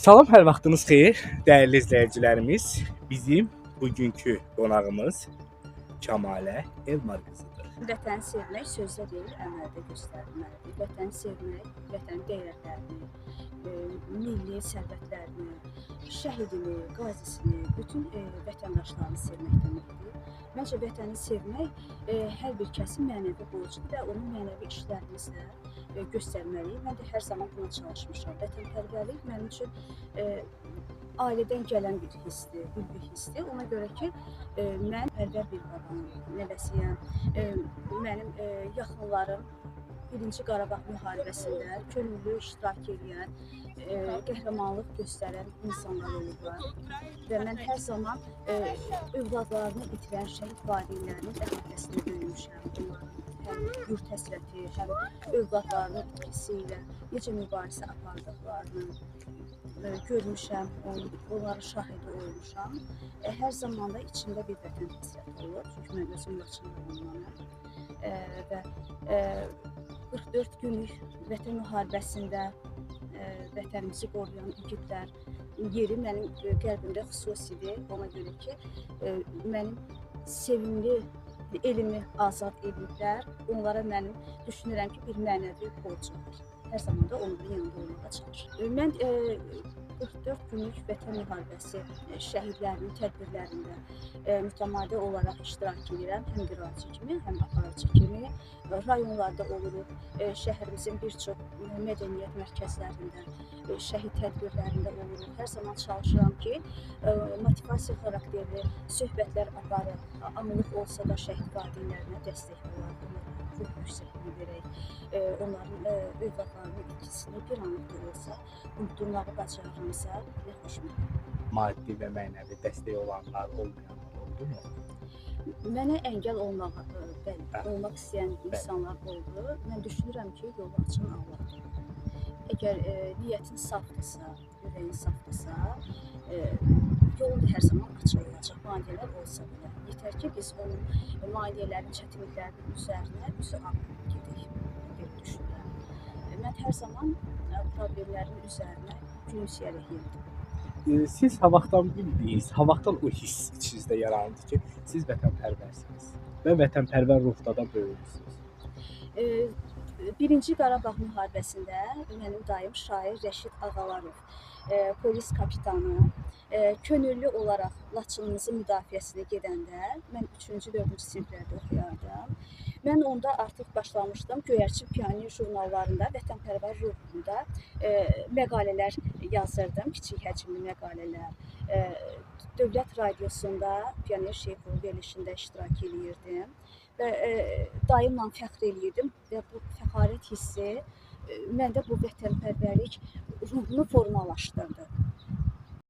Salam, hər vaxtınız xeyir, dəyərli izləyicilərimiz. Bizim bugünkü qonağımız Kəmalə Elmar qızıdır. Vətəni sevmək sözdə deyil, əməldə göstərilməlidir. Vətəni sevmək, vətənin dəyərlərini, milli sərvətlərini, şəhidini, qazisini, bütün vətəndaşlarını sevmək deməkdir. Məncə vətəni sevmək hər bir kəsin mənəvi borcudur və onun mənəvi işlərimizlə göstərməliyik. Mən də hər zaman buna çalışmışam. Vətənpərvərlik mənim üçün ailədən gələn bir hissdir, ülvi hissdir. Ona görə ki, mən pərvər bir babanın nəvəsiyəm. Mənim yaxınlarım Birinci Qarabağ müharibəsində könüllü iştirak edən, qəhrəmanlıq göstərən insanlar olublar. Və mən hər zaman övladlarını itirən şəhid valideynlərinin əhatəsində böyümüşəm. Onların həm yurd həsrəti, həm övladlarının itkisi ilə necə mübarizə apardıqlarını görmüşəm, onların şahidi olmuşam. Hər zaman da içimdə bir vətən həsrəti olur. Çünki mən özüm Laçın rayonundanam. Və 44 günlük vətən müharibəsində vətənimizi qoruyan igidlər yeri mənim qəlbimdə xüsusidir. Ona görə ki, mənim sevimli elimi azad ediblər. Onlara mənim düşünürəm ki, bir mənəvi borcum var. Hər zaman da onların yanında olmağa çalışıram. Mən 44 günlük vətən müharibəsi şəhidlərinin tədbirlərində mütəmadi olaraq iştirak edirəm. Həm qiraatçı kimi, həm aparıcı kimi. Rayonlarda oluruq, şəhərimizin bir çox mədəniyyət mərkəzlərində, şəhid tədbirlərində oluruq. Hər zaman çalışıram ki, motivasiya xarakterli söhbətlər aparıb, anlıq olsa da şəhid valideynlərinə dəstək olaraq, onlara ruh yüksəkliyi verək, onların övladlarının itkisini bir anlıq da olsa unutdurmağı bacarırımsa, nə xoşuma. Maddi və mənəvi dəstək olanlar, olmayanlar oldu mu? Mənə əngəl olmaq, bəli, olmaq istəyən insanlar oldu. Mən düşünürəm ki, yolu açan Allahdır. Əgər niyyətin safdırsa, ürəyin safdırsa, yolun hər zaman açıq olacaq, maneələr olsa belə. Yetər ki, biz onun maneələrin, çətinliklərinin üzərinə üzü ağ gedək, belə düşünürəm. Mən hər zaman problemlərin üzərinə gülümsəyərək yendim. Siz ha vaxtdan bildiniz, ha vaxtdan o hiss içinizdə yarandı ki, siz vətənpərvərsiniz və vətənpərvər ruhda da böyümüsünüz? Birinci Qarabağ müharibəsində mənim dayım şair Rəşid Ağalarov, polis kapitanı, könüllü olaraq Laçınımızın müdafiəsinə gedəndə mən 3-cü, 4-cü siniflərdə oxuyardım. Mən onda artıq başlamışdım Göyərçin Pioner jurnallarında vətənpərvər ruhunda məqalələr yazırdım, kiçik həcmli məqalələr. Dövlət radiosunda Pioner Şeypuru verilişində iştirak eləyirdim və dayımla fəxr eləyirdim və bu fəxarət hissi məndə bu vətənpərvərlik ruhunu formalaşdırdı.